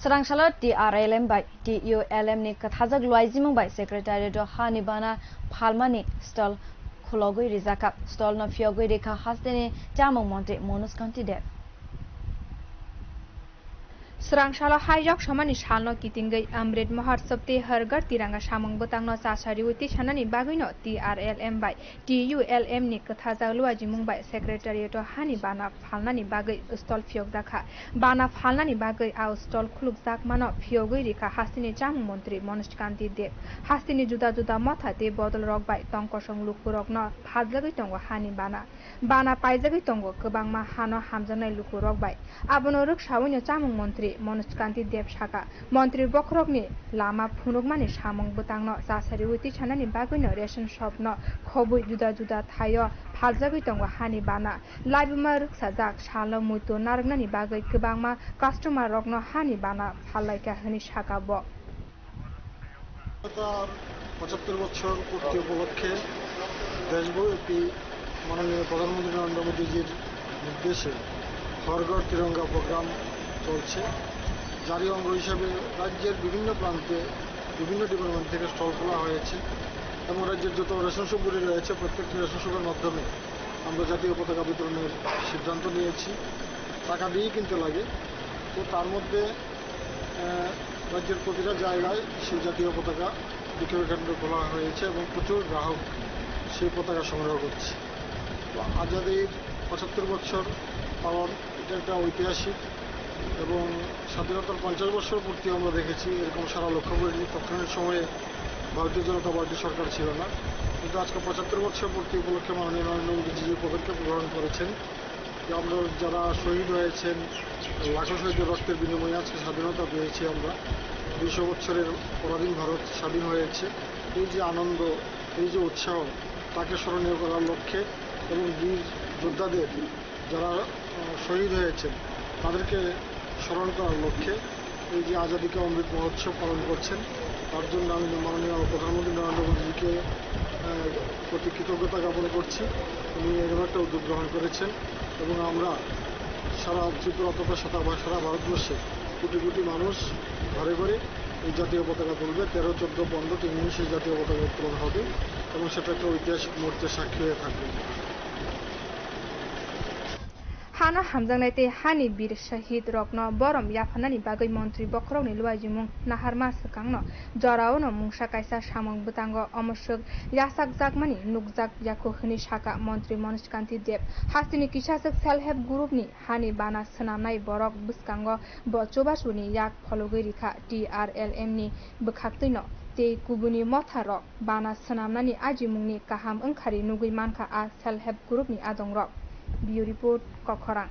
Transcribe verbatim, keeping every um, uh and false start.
Swrangsalo T R L M bai T U L M ni kwthajak luaijimung bai Secretariat o hani bana phalmani stall khulogwi rijak kha. Stall no phiyogwi rikha hasteni chamung montri Manoj Kanti Deb. Swrangsalo haijak somani salno kitingwi Amrit Mahotsav tei Har Ghar Tiranga samung bwtangno chasariwi tisanani bagwino T R L M bai T U L M ni kwthajak luaijimung bai Secretariat o hani bana phalnani bagwi stall phiyokjak kha. Bana phalnani bagwi a stall khulukjakmano phiyogwi rikha hasteni chamung montri Manoj Kanti Deb. Hasteni juda juda motha tei bodolrok bai tongkosong lukurokno phaljagwi tongo hani bana. Bana paijagwi tongo kwbangma hano hamjaknai lukurok bai. Abono rwksawino chamung montri Manoj Kanti Deb saka, montri bokhorokni lama phunukmani samung bwtangno chasariwi tisanani bagwino ration shopno khobwi juda juda thaio phaljagwi tongo hani bana. Laibuma rwksajak salno muitu narwknani bagwi kwbangma customer rokno hani bana phallaikha hwnwi saka bo. তার পঁচাত্তর বছর পূর্তি উপলক্ষে দেশব্যাপী মাননীয় প্রধানমন্ত্রী নরেন্দ্র মোদীজির নির্দেশে হর ঘর তিরঙ্গা প্রোগ্রাম চলছে, যারই অঙ্গ হিসাবে রাজ্যের বিভিন্ন প্রান্তে বিভিন্ন ডিপার্টমেন্ট থেকে স্টল খোলা হয়েছে এবং রাজ্যের যত রেশন শপগুলি রয়েছে প্রত্যেকটি রেশন শপের মাধ্যমে আমরা জাতীয় পতাকা বিতরণের সিদ্ধান্ত নিয়েছি। টাকা দিয়েই কিনতে লাগে, তো তার মধ্যে আহ, রাজ্যের প্রতিটা জায়গায় সেই জাতীয় পতাকা বিক্রয় কেন্দ্র খোলা হয়েছে এবং প্রচুর গ্রাহক সেই পতাকা সংগ্রহ করছে। তো আজাদির পঁচাত্তর বছর পালন, এটা একটা ঐতিহাসিক, এবং স্বাধীনতার পঞ্চাশ বছর পূর্তি আমরা দেখেছি, এরকম সারা লক্ষ্য করিনি। তৎকালীন সময়ে ভারতীয় জনতা পার্টি সরকার ছিল না, কিন্তু আজকে পঁচাত্তর বছর পূর্তি উপলক্ষে মাননীয় নরেন্দ্র মোদীজি যে পদক্ষেপ গ্রহণ করেছেন, যে আমরা যারা শহীদ হয়েছেন, লাখো শহীদের রক্তের বিনিময়ে আজকে স্বাধীনতা পেয়েছি আমরা। দুইশো বছরের পরাধীন ভারত স্বাধীন হয়েছে। এই যে আনন্দ, এই যে উৎসাহ, তাকে স্মরণীয় করার লক্ষ্যে এবং বীর যোদ্ধাদের যারা, আহ, শহীদ হয়েছেন, তাদেরকে স্মরণ করার লক্ষ্যে এই যে আজাদী কা অমৃত মহোৎসব পালন করছেন, তার জন্য আমি মাননীয় প্রধানমন্ত্রী নরেন্দ্র মোদীজিকে, আহ, প্রতি কৃতজ্ঞতা জ্ঞাপন করছি। উনি এরকম একটা উদ্যোগ গ্রহণ করেছেন এবং আমরা সারা ত্রিপুরা তথা সারা ভা-, সারা ভারতবর্ষে কোটি কোটি মানুষ ঘরে ঘরে এই জাতীয় পতাকা তুলবে। তেরো, চোদ্দ, পনেরো তিন দিন সেই জাতীয় পতাকা উত্তোলন হবে এবং সেটা একটা ঐতিহাসিক মুহূর্তের সাক্ষী হয়ে থাকবে। Hano hamjaknai tei hani bir shahid rokno borom yapharnani bagwi montri bokhorokni luaijimung naharma swkangno joraono mungsa kaisa samung bwtango omo swk yachakjakmani nukjak yakho hwnwi saka montri Manoj Kanti Deb. Hasteni kisachwk self help group ni hani bana swnamnai borok bwskango bo chubasuni yak phologwi rikha T R L M ni bwkhaktwino tei kubuni motha rok bana swnamnani ajimungni kaham wngkhari nugwi mankha a self help group ni adongrok. Bureau report, Kokhorang.